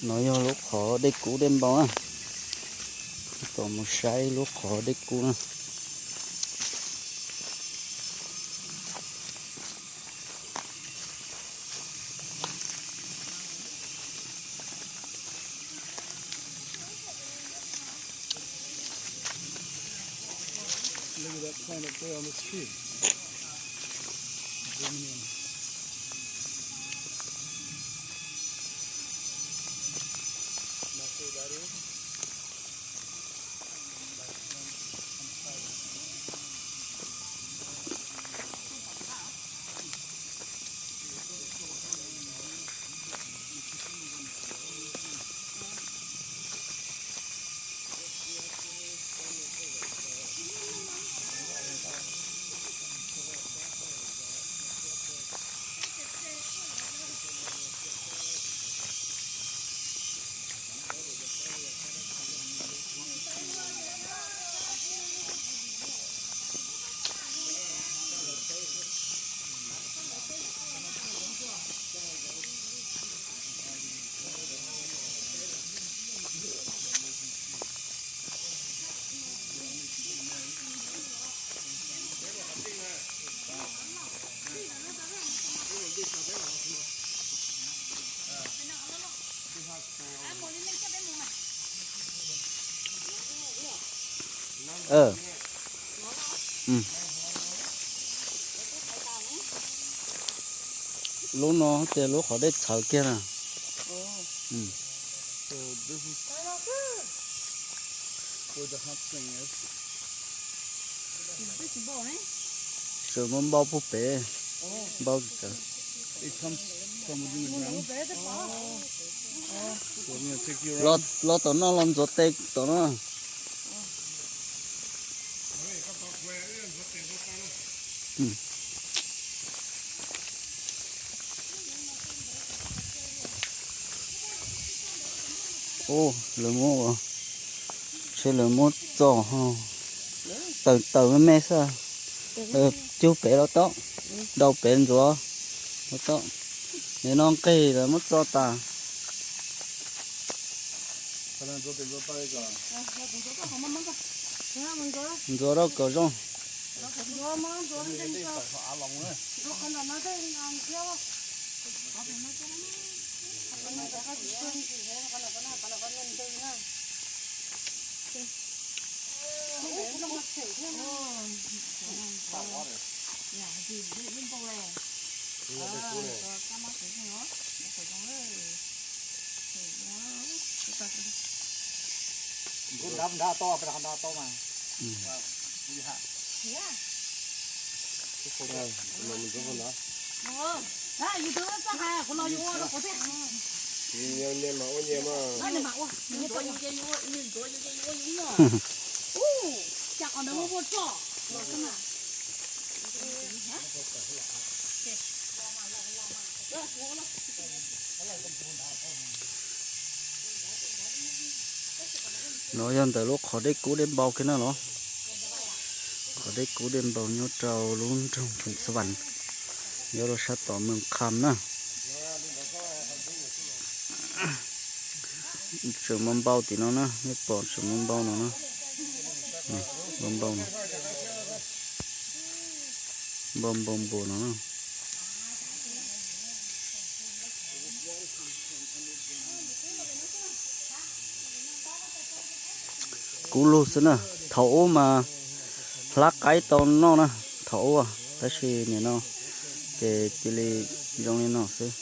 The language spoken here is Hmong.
No yog lub qhov dej kub dej npau na. Peb mus saib lub qhov dej kub na. Look at that plant up there on the tree. Zoom in. Not sure what that is. Lub no ces lub qhov dej txhawv kiag na. Tseem muaj npau puag pem, npau txawv. Los tom no los ntxuav tes tom no. Ub, lawv muab, ntshe lawv muab txo, tawm tawm me me xwb. Cug pem los tau, daus pem ntxuav los tau. Nim no nqig lawv muab txo tas. Ntxuav rau kom zoo. No yog ntawm lub qhov dej kub dej npau kiag na los. Qhov dej kub dej npau nyob rau lub nroog Phoos Xas Vas, nyob rau sab tom Moos Kham na. Tseem muaj npau tim no na, nej pom tseem muaj npau no na. Npau npau no, npau npau npau no na. Kub lug xwb na, thaum ub mas hlab qaib tau noj na, thaum ub, tab sis nim no ces cia li zoo li no xwb.